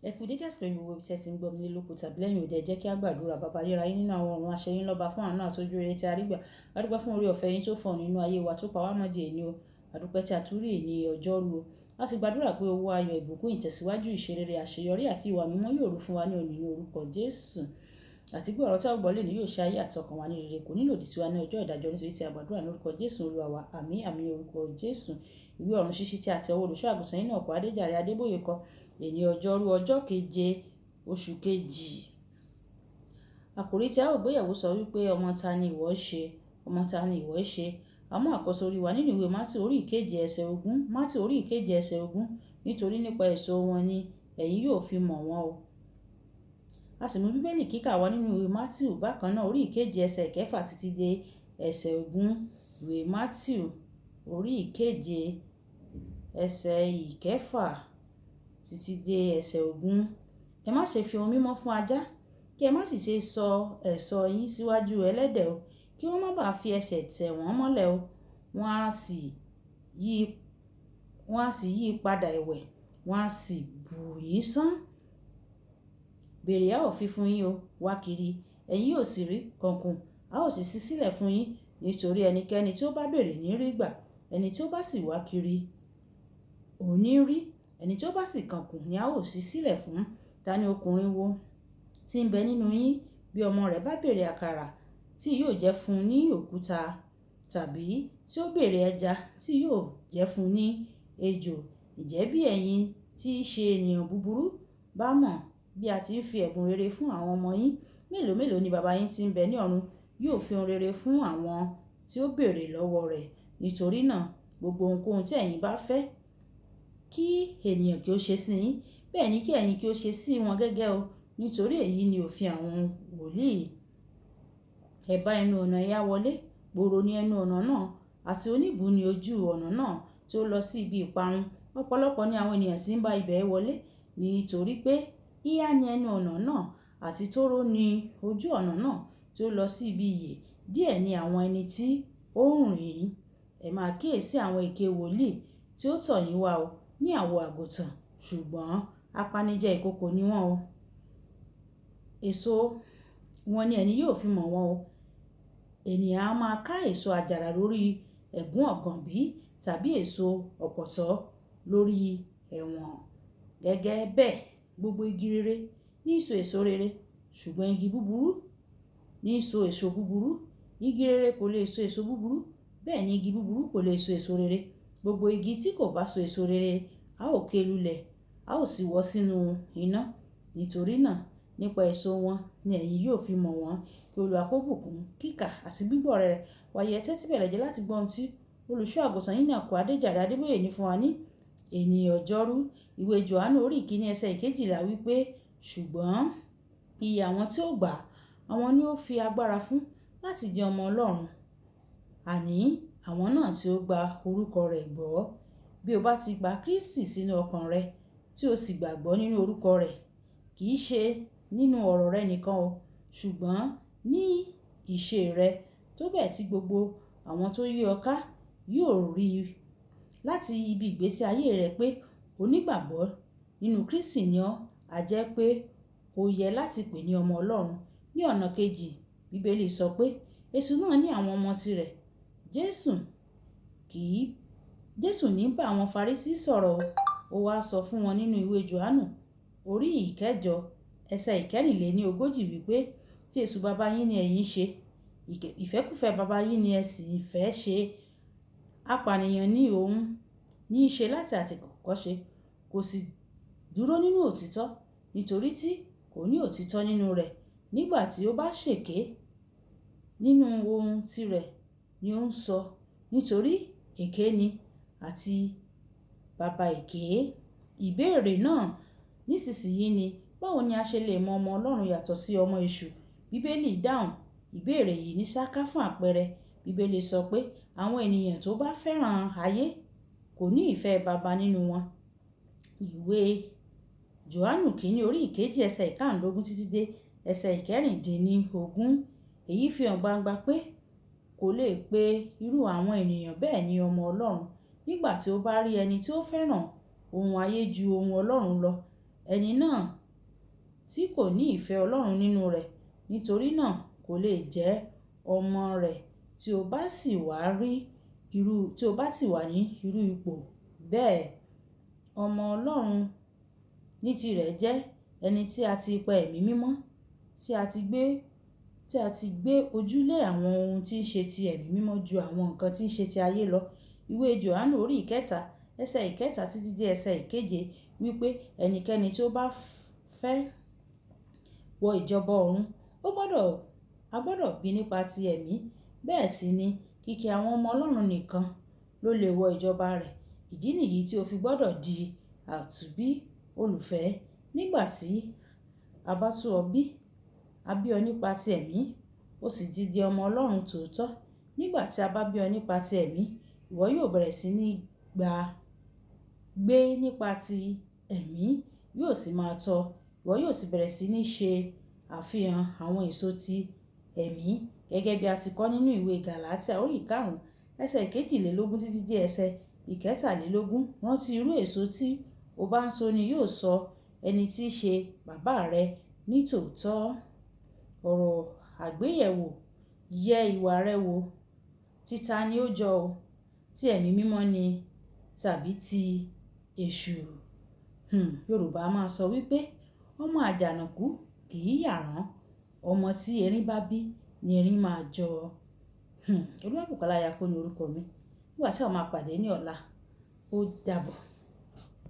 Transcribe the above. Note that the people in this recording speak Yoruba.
Ẹ kú dédé àsìkò yìí gbogbo ibi tí ẹ ti ń gbọ́ mi nílé lóko tàbí lẹ́yìn odi. Ẹ jẹ́ kí a gbàdúrà. Baba ayérayé nínú àwọn ọ̀run, a ṣe yín lọ́ba fún àánú àti ojú rere tí a rí gbà. A dúpẹ́ fún oore ọ̀fẹ́ yín tó fọ̀n nínú ayé wa tó pa wá mọ́ di èní o. A dúpẹ́ tí a tún rí èní ọjọ́rú o. A sì gbàdúrà pé owó ayọ̀, ìbùkún, ìtẹ̀síwájú, ìṣerere, àṣeyọrí àti ìwà mímọ́ yóò rú fún wa ní òní ní orúkọ Jésù. Àti pé ọ̀rọ̀ tí a ó gbọ́ lónìí yóò ṣe ayé àti ọkàn wa ní rere, kò ní lòdì sí wa ní ọjọ́ ìdájọ́ nítorí tí a gbàdúrà ní orúkọ Jésù Olúwa wa. Àmín, àmín ní orúkọ Jésù. Ìwé ọ̀run ṣíṣí tí a ti ọwọ́ olùṣọ́ àgùntàn yín náà kọ Adéjàre Adébóyè kọ. Èní ọjọ́rú ọjọ́ keje oṣù kejì. Àkòrí tí a ó gbéyẹ̀wò sọ wípé ọmọ ta ni ìwọ ṣe? Ọmọ ta ni ìwọ ṣe? A mú àkọ́sọ orí wa nínú ìwé Mátíù orí ìkeje ẹsẹ̀ 20. Mátíù orí ìkeje ẹsẹ̀ 20. Nítorí nípa èso wọn ni ẹ̀yin yóò fi mọ̀ wọ́n o. A sì mú Bíbélì kíkà wá nínú ìwé Mátíù bákan náà orí ìkeje ẹsẹ̀ ìkẹfà títí dé ẹsẹ̀ 20. Ìwé Mátíù orí ìkeje ẹsẹ̀ ìkẹfà títí dé ẹsẹ̀ 20. Ẹ má ṣe fi ohun mímọ́ fún ajá, kí ẹ má sì ṣe sọ ẹ̀ṣọ́ yín síwájú ẹlẹ́dẹ̀ o, kí wọ́n má bá fi ẹsẹ̀ tẹ̀ wọ́n mọ́lẹ̀ o. Wọ́n á sì yí padà ẹ̀wẹ̀, wọ́n á sì bù yín sán. Béèrè a ó fi fún yín o, wá kiri, ẹ̀yin yóò sì rí, kànkùn, a ó sì ṣí sílẹ̀ fún yín. Nítorí ẹnikẹ́ni tí ó bá béèrè ní rí gbà, ẹni tí ó bá sì wá kiri, òun ní rí, ẹni tí ó bá sì kànkùn ni a ó ṣí sílẹ̀ fún. Ta ni ọkùnrin wo tí ń bẹ nínú yín bí ọmọ rẹ̀ bá béèrè àkàrà tí yóò jẹ́ fún un ní òkúta, tàbí tí ó béèrè ẹja tí yóò jẹ́ fún un ní ejò? Ǹjẹ́ bí ẹ̀yin tí í ṣe ènìyàn búburú bá mọ̀ bí a ti ń fi ẹ̀bùn rere fún àwọn ọmọ yín, mélòó mélòó ni baba yín tí ń bẹ ní ọ̀run yóò fi ohun rere fún àwọn tí ó béèrè lọ́wọ́ rẹ̀. Nítorí náà, gbogbo ohunkóhun tí ẹ̀yin bá fẹ́ kí ènìyàn kí ó ṣe sí yín, bẹ́ẹ̀ ni kí ẹ̀yin kí ó ṣe sí wọn gẹ́gẹ́ o. Nítorí èyí ni òfin àwọn wòlíì. Ẹ bá ẹnu ọ̀nà ìhà wọlé, gbòòrò ní ẹnu ọ̀nà náà, àti oníbùú ní ojú ọ̀nà náà tí ó lọ sí ibi ìparun. Ọ̀pọ̀lọpọ̀ ni àwọn ènìyàn tí ń bá ibẹ̀ wọlé, nítorí pé híhá ni ẹnu ọ̀nà náà àti tóóró ni ojú ọ̀nà náà tí ó lọ sí ibi ìyè. Díẹ̀ ni àwọn ẹni tí ó ń rìn. Ẹ máa kíyèsi àwọn èké wòlíì tí ó tọ̀ yín wá o ní àwọ̀ àgùntàn, ṣùgbọ́n apanijẹ ìkookò ni wọ́n o. Èso wọn ni ẹ̀yin yóò fi mọ̀ wọ́n o. Ènìyàn a máa ká èso àjàrà lórí ẹ̀gún ọ̀gànbí tàbí èso ọ̀pọ̀tọ́ lórí ẹ̀wọ̀n. Gẹ́gẹ́ bẹ́ẹ̀, gbogbo igi rere ní so èso rere, ṣùgbọ́n igi búburú ní so èso búburú. Igi rere kò lè so èso búburú, bẹ́ẹ̀ ni igi búburú kò lè so èso rere. Gbogbo igi tí kò bá so èso rere, a ó ké lulẹ̀, a ó sì wọ́ sínú iná. Nítorí náà, nípa èso wọn ni ẹ̀yin yóò fi mọ̀ wọ́n. Kí Olúwa kó bùkún kíkà àti gbígbọ́ rẹ̀. Wàyí ẹ tẹ́tí bẹ̀lẹ̀ jẹ́ láti gbọ́ ohun tí olùṣọ́ àgùntàn yín náà kọ Adéjàre Adébóyè ní fún wa ní èní ọjọ́rú. Ìwé Jòhánù orí ìkíní ẹsẹ̀ ìkejìlá wípé ṣùgbọ́n iye àwọn tí ó gbà, àwọn ni ó fi agbára fún láti di ọmọ Ọlọ́run. Àní àwọn náà tí ó gba orúkọ rẹ̀ gbọ́. Bí o bá ti gba Kristi sínú ọkàn rẹ tí o sì gbàgbọ́ nínú orúkọ rẹ̀, kì í ṣe nínú ọ̀rọ̀ rẹ nìkan o, ṣùgbọ́n ní ìṣe rẹ, tó bẹ́ẹ̀ tí gbogbo àwọn tó yí ọ ká yóò rí láti ibi ìgbésí ayé rẹ pé onígbàgbọ́ nínú Kristi ni ọ́, a jẹ́ pé ó yẹ láti pè ní ọmọ Ọlọ́run. Ní ọ̀nà kejì, Bíbélì sọ pé èṣù náà ní àwọn ọmọ tirẹ̀. Jésù ní bá àwọn Farísì sọ̀rọ̀ o. Ó wá sọ fún wọn nínú ìwé Jòhánù orí ìkẹjọ ẹsẹ̀ 44 wípé tí èṣù baba yín ni ẹ̀yin ṣe, ìfẹ́kúfẹ̀ẹ́ baba yín ni ẹ sì fẹ́ ṣe. Apànìyàn ni òun ní í ṣe láti àtètèkọ́ṣe, kò sì dúró nínú òtítọ́, nítorí tí kò ní òtítọ́ nínú rẹ̀. Nígbà tí ó bá ṣèké nínú ohun tirẹ̀ ni ó ń sọ, nítorí èké ni àti baba èké. Ìbéèrè náà nísinsìnyí ni, báwo ni a ṣe lè mọ ọmọ Ọlọ́run yàtọ̀ sí ọmọ èṣù? Bíbélì dáhùn ìbéèrè yìí ní sáká fún àpẹẹrẹ. Bíbélì sọ pé àwọn ènìyàn tó bá fẹ́ràn ayé kò ní ìfẹ́ baba nínú wọn. Ìwé Jòhánù kìíní orí ìkejì ẹsẹ̀ ìkarùndínlógún títí dé ẹsẹ̀ 16. Èyí fi hàn gbangba pé kò lè pe irú àwọn ènìyàn bẹ́ẹ̀ ní ọmọ Ọlọ́run. Nígbà tí ó bá rí ẹni tí ó fẹ́ràn ohun ayé ju ohun Ọlọ́run lọ, Ẹni náà tí kò ní ìfẹ́ Ọlọ́run nínú rẹ̀, nítorí náà kò lè jẹ́ ọmọ rẹ̀. Tí o bá sì wà rí irú, tí o bá sì wà ní irú ipò bẹ́ẹ̀, ọmọ Ọlọ́run ní tirẹ̀ jẹ́ ẹni tí a ti pa ẹ̀mí mímọ́, tí a ti gbé ojúlé àwọn ohun tí ń ṣe ti ẹ̀mí mímọ́ ju àwọn nǹkan tí ń ṣe ti ayé lọ. Ìwé Jòhánù orí ìkẹta, ẹsẹ̀ ìkẹta títí dé ẹsẹ̀ ìkeje wípé ẹnikẹ́ni tí ó bá fẹ́ wọ ìjọba ọ̀run, a gbọdọ̀ bí nípa ti ẹ̀mí. Bẹ́ẹ̀ sì ni kìkì àwọn ọmọ Ọlọ́run nìkan ló lè wọ ìjọba rẹ̀. Ìdí nìyí tí o fi gbọdọ̀ di àtúnbí olùfẹ́. Nígbà tí a bá tún ọ bí, a bí ọ nípa ti ẹ̀mí, o sì ti di ọmọ Ọlọ́run tòótọ́. Nígbà tí a bá bí ọ nípa ti ẹ̀mí, ìwọ yóò bẹ̀rẹ̀ sí ní gbé nípa ti ẹ̀mí, yóò sì máa tọ́. Ìwọ yóò sì bẹ̀rẹ̀ sí ní ṣe àfihàn àwọn èso ti ẹ̀mí gẹ́gẹ́ bí a ti kọ́ nínú ìwé Gàlátíà orí ìkarùn-ún, ẹsẹ̀ ìkejìlélógún títí dé ẹsẹ̀ ìkẹtàlélógún. Rántí irú èso tí o bá ń so ni yóò sọ ẹni tí í ṣe bàbá rẹ ní tòótọ́. Ọ̀rọ̀ àgbéyẹ̀wò: yẹ ìwà rẹ wò. Títa ni ó jọ ọ, tí ẹ̀mí mímọ́ ni tàbí ti èṣù. Yorùbá máa sọ wípé ọmọ àjànàkú kì í yàrán, ọmọ tí erin bá bí ni erin máa jọ. Olúwabùkọ́lá Ayako ni orúkọ mi. Nígbà tí a máa pàdé ní ọ̀la, ó dàbọ̀.